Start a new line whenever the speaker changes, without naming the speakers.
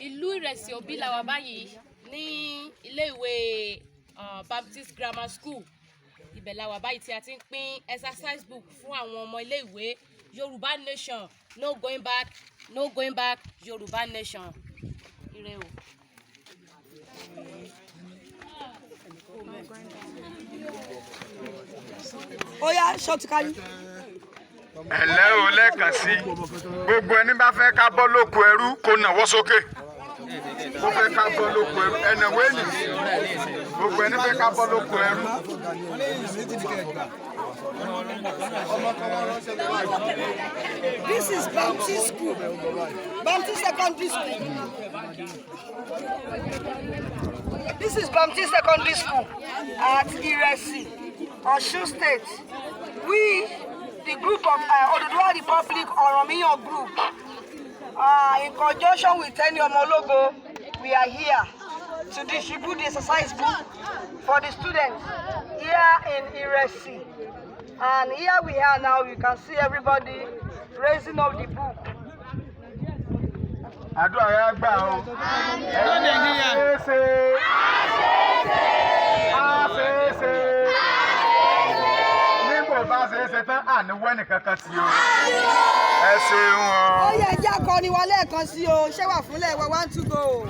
Ìlú Ìrẹsì Òbí la wà báyìí ní iléèwé Baptist Grammar School. Ibẹ̀ la wà báyìí tí a ti ń pín exercise book fún àwọn ọmọ iléèwé. Yorùbá Nation, no going back, no going back. Yorùbá Nation, ire o.
Ó yá, ṣọ́ọ̀tì kárí.
Ẹ̀lẹ́ o, lẹ́ẹ̀kan sí, gbogbo ẹni bá fẹ́ ká bọ́ lóko ẹrú, kó nàwọ́ sókè. Kó fẹ́ ká bọ́ lóko ẹrú, ẹ̀nàwó ènì. Gbogbo ẹni fẹ́ ká bọ́ lóko ẹrú.
This is Baptist School, Baptist Secondary School. This is Baptist Secondary School at Iresi, Osun State. We, the group of Oduduwa Republic Oranmiyan group, in conjunction with Tenny Omologo, we are here to distribute the exercise book for the students here in Iresi. And here we are now, you can see everybody raising up the book.
Àdúrà yà gbà o. Nàìjíríà ṣe á ṣe é ṣe. Nígbà bá ṣe é ṣe tán, àní wẹ́nì kankan tí o. Ẹ ṣeun o.
Ó yẹ ẹjẹ́ akọni wa lẹ́ẹ̀kan sí o. Ṣé wà fúnlẹ̀ wa? One, two, go.